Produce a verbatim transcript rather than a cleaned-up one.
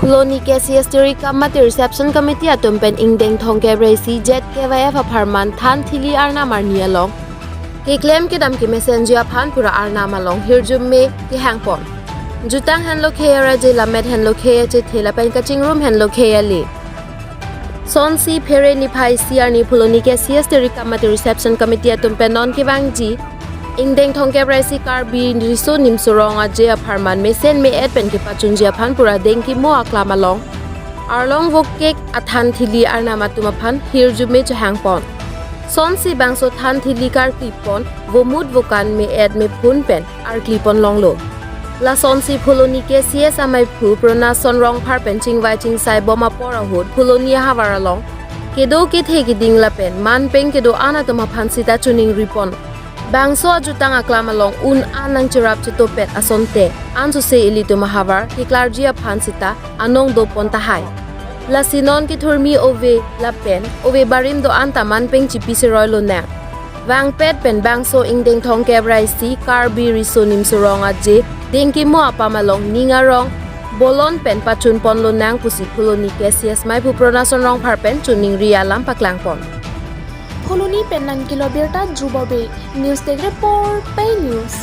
Phuloni K C S Tirikam mate Reception Committee atum pen ingdeng thomkep ra isi Z K Y F apharman than thili arnam arni along keklem kedam kemesenji aphan pura arnam along hirjume kehangpon. Jutang henlo khei araje, lammet henlo khei achethe lapen kachingrum henlo khei ale. Sonsi Phere niphai isi arni Phuloni K C S Tirikam mate Reception Committee atum pen non kevangji ingdeng thomkep ra isi Karbi Riso Nimso Rong Aje apharman mesen me-et pen kepachunji aphan pura Dengkimo aklam along arlong vokek athan thili arnam atum aphan hirjume chehangpon. Sonsi bangso than thili karklipon, vomut vokan me-et mephun pen arklipon longlo. Lasonsi Phuloni K C S amaiphu Pronason Rongphar pen chingvai chingsai bom apor ahut Phuloni ahavar along kedo kethe keding lapen manpeng kedo-an atum aphan sita choningripon. Bangso ajutang aklam along un-an nangcherap chetopet asonte ansose ilitum ahavar keklarji aphan sita anong dopon tahai. Lasi non kethurmi ove lapen ove barim do-an ta manpeng chipi seroi lonang. Vangpet pen bangso ingdeng thomkep ra isi Karbi Riso Nimso Rong Aje Dengkimo apam along ning arong bolon pen pachunpon lonang pusi Phuloni K C S maiphu Pronason Rongphar pen choningri alam paklangpon. Phuloni pen nangkelo birta Jubobe, News Desk Report, Pei News.